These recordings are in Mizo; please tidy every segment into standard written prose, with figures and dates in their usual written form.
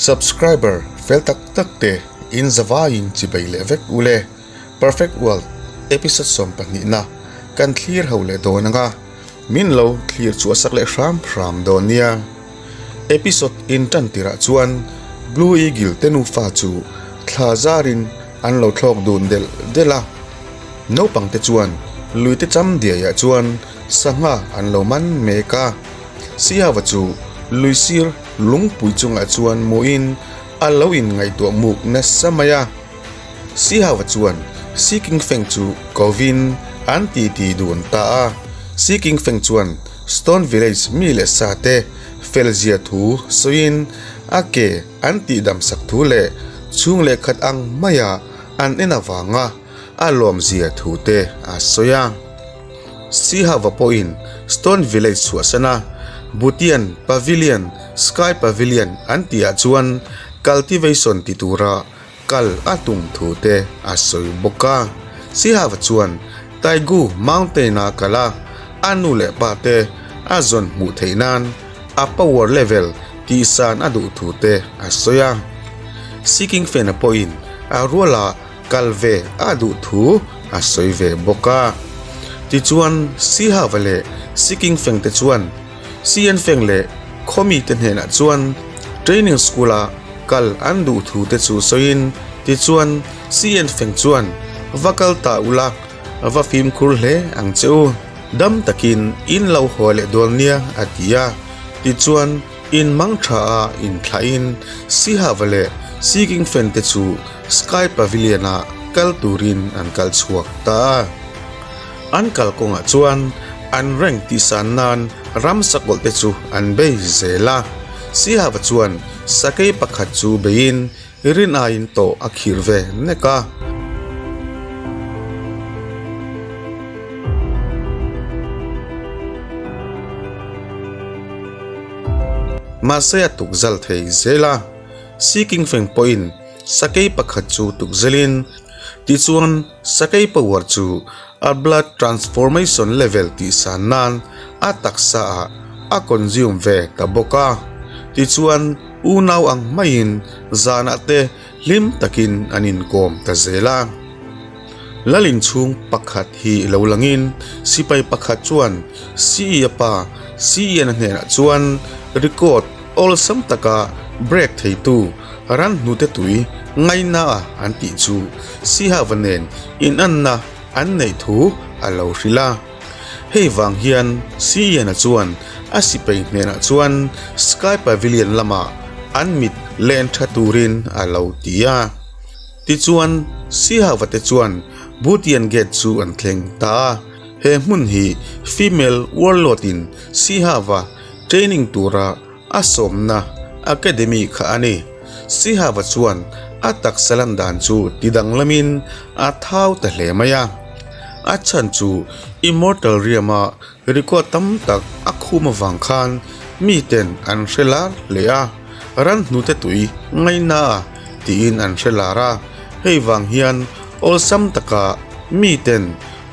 Subscriber fel tak tak te in zavaiin chibei leh vek ule. Perfect World episode 12 na kan thlir ho leh dawn anga min lo thlir chhuah sak leh hram hram dawn nia. Episode in tan tirah chuan Blue Eagle te nufa chu thla zarin an lo thlawk dun delh delh a. Naupang te chuan lui te cham diaiah chuan sangha an lo man mek a. Siava chu lui sir lungpui chungah chuan muin a lo inngaihtuah muk nasa mai a. Sihava chuan Si King Feng chu kovin an titi dun ta a. Si King Feng chuan Stone Village mi leh sa te fel zia thu sawiin a ke an tihdam sak thu leh chhung leh khat ang maia an en avanga a lawmzia thu te a sawi a. Sihava pawhin Stone Village chhuahsana Butian Pavilion, Sky Pavilion an tihah chuan cultivation ti tura kal a tum thu te a sawi bawk a. Sihava chuan Taigu Mountain-a kal a, a nu leh pa te a zawn hmuh theih nan a power level tihsan a duh thu te a sawi a. Seeking Fan-a pawhin a ruala kal ve a duh thu a sawi ve bawk a. Tichuan, Sihava leh Seeking Feng te chuan Sian Feng leh Khawmi te hnenah chuan training school-a kal an duh thu te chu sawiin, tichuan Sian Feng chuan va kal ta ula, va fimkhur hle ang che u, dam takin in lo haw leh dawn nia a ti a. Tichuan, in mang tha a inthlahin Sihava leh Seeking Fen te chu Sky Pavilion-ah kal turin an kal chhuak ta a. An kal kawngah chuan an rank tihsan nan ram sakawlh te chu an bei zel a. Sihava chuan sakei pakhat chu beiin rin aiin tawh a khir ve nek a. Mahse a tukzal thei zel a. Seeking Feng pawhin sakei pakhat chu tukzelin tichuan sakei power chu a blood transformation level tihsan nan a taksa ah a consume ve ta bawk a. Tichuan unau ang maiin zanah te hlim takin an inkawm ta zel a. Lalin chhung pakhat hi lo langin sipai pakhat chuan CE-a pa CE-na hnenah chuan record awlsam taka break theitu ran hnute tui ngaina an tih chu Sihava nen inanna an neih thu a lo hrilh a. Hei vang hian CE-na chuan a sipai hnenah chuan Sky Pavilion lamah an mit len tha turin a lo ti a. Tichuan, Sihava te chuan Butian Gate chu an thleng ta a. He hmun hi Female Warlord-in Sihava training tura a sawmna academy kha a ni. Sihava chuan a taksa lan dan chu tidanglamin a thau ta hle mai a. A chhan chu Immortal Realm-a record tam tak a khum avang khan miten an hre lar hle a, ran hnute tui ngaina tiin an hre lar a. Hei vang hian awlsam taka miten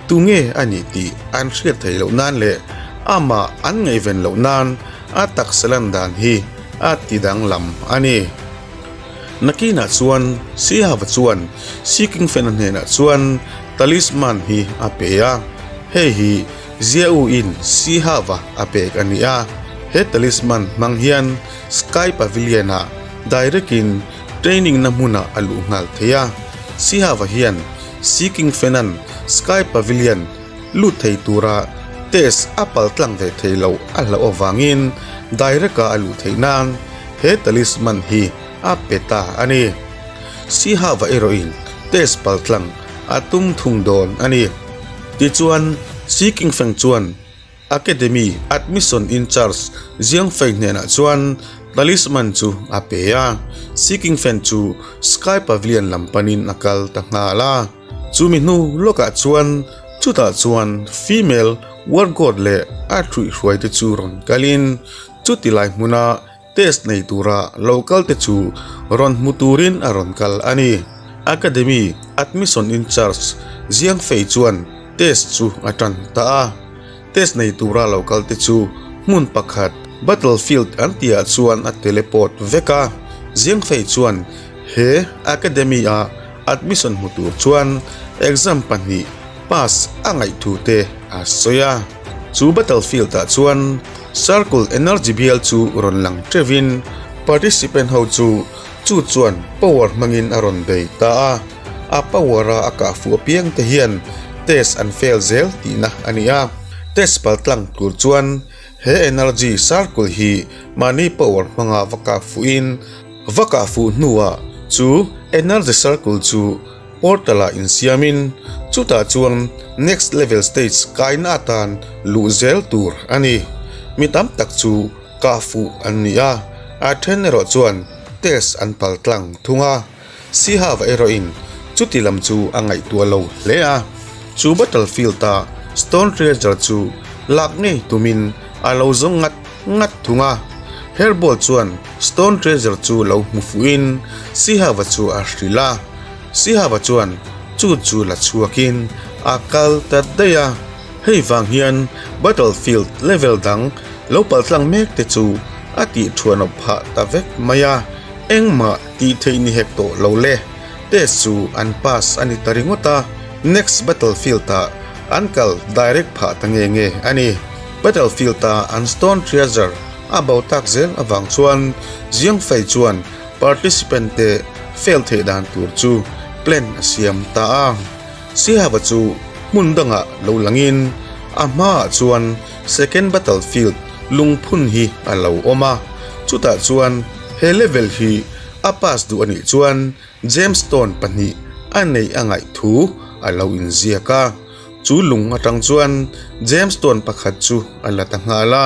Tunge a nih tih an hriat theih loh nan leh amah an ngaihven loh nan a taksa lan dan hi a ti danglam a ni. Nakinah chuan Sihava chuan Seeking Fan-a hnenah chuan talisman hi a pe a, hei hi Ziau-in Sihava a pek a ni a. He talisman hmang hian Sky Pavilion-ah direct-in training-na hmunah a luh nghal thei a. Sihava hian Seeking Fenan Sky Pavilion lut thei tura test a pal tlang ve thei loh a hlauh avangin direct-a a luh theih nan he talisman hi a pe ta a ni. Sihava erawhin test pal tlang a tum thung dawn a ni. Tichuan, Seeking Feng chuan Academy admission in charge Jiang Fei hnenah chuan talisman chu a pe a, Seeking Fan chu Sky Pavilion lam panin a kal ta nghal a. Chumi hnu lawkah chuan chutah chuan female war god leh a hruihhruai te chu rawn kalin chuti lai hmuna Test nei tura lo kal te chu rawn hmu turin a rawn kal a ni. Academy admission in charge Jiang Fei chuan test chu a tan ta a. Test nei tura lo kal te chu hmun pakhat battlefield an tihah chuan a teleport vek a. Ziangfei chuan he academy a admission hmu tur chuan exam pahnih pass a ngaih thu te a sawi a. Chu battlefield ah chuan circle energy bial chu rawn lang teuhin participant ho chu chu chuan power hmangin a rawn bei ta a. A power a a kah fuh apiang te hian test an fail zel tihna a ni a. Test paltlang tur chuan He energy circle hi mahni power hmanga va kah fuhin va kah fuh hnuah chu energy circle chu portal ah insiamin chutah chuan next level stage kaina atan luh zel tur a ni. Mi tam tak chu kah fuh an ni a, a then erawh chuan test an pal tlang thung a. Sihava erawhin chuti lam chu a ngaihtuah lo hle a, chu battlefield-a Stone Treasure chu lak ngei tumin a lo zawng ngat ngat thung a. Herbol chuan Stone Treasure chu lo hmu fuhin Sihava chu a hrilh a, Sihava chuan chu chu la chhuakin a kal ta daih a. Hei vang hian battlefield level dang lo paltlang mek te chu a tih thuanawp phah ta vek mai a. Engmah tih theih ni hek tawh lo le. Test chu an pass a ni ta ringawt a, next battlefield ah an kal direct phah ta nge nge a ni. Battlefield ah an stone treasure a bo tak zel avang chuan Jiangfei chuan participant te fail theih dan tur chu plan a siam ta a. Sihava chu hmun dangah lo langin a hmaah chuan second battlefield lungphun hi a lo awm a, chutah chuan he level hi a pass duh a nih chuan gemstone pahnih a neih a ngaih thu a lo inziak a, chu lung atang chuan gemstone pakhat chu a la ta nghal a,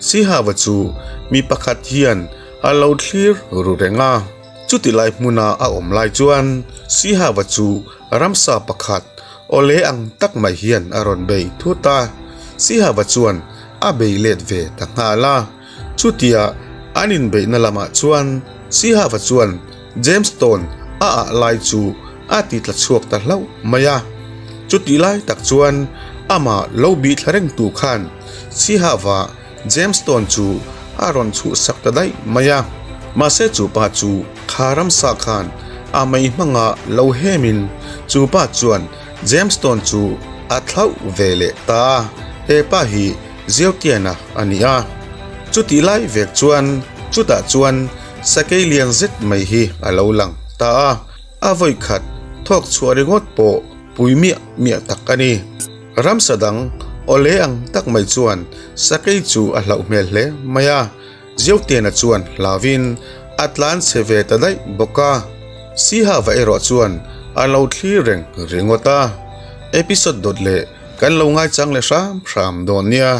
Sihava chu mi pakhat hian a lo thlir ru reng a. Chuti lai hmuna a awm lai chuan Sihava chu ramsa pakhat awle ang tak mai hian a rawn bei thut a, Sihava chuan a bei let ve ta nghal a. Chutia an inbeihna lamah chuan Sihava chuan Jamestown a ah lai chu a ti tla chhuak ta hlauh mai a. Chutih lai tak chuan amah lo bih thla rengtu khan Sihava Jamestown chu a rawn chhuhsak ta daih mai a. Mahse chu pa chu kha ramsa khan a mei hmanga lo hemin chu pa chuan Jamestown chu a thlauh ve leh ta a, he pa hi Ziotiana a ni a. Chutih lai vek chuan chutah chuan sakei lian zet mai hi a lo lang ta a, a vawikhat thawk chhuah ringawt pawh pui miah miah tak a ni. Ramsa dang awle ang tak mai chuan sakei chu a hlauh hmel hle mai a, Ziotiana chuan hlauhin a tlan chhe ve ta daih bawk a. Sihava erawh chuan a lo thlir reng ringawt a. Episode dawt leh kan lo ngaichang leh hram hram dawn nia.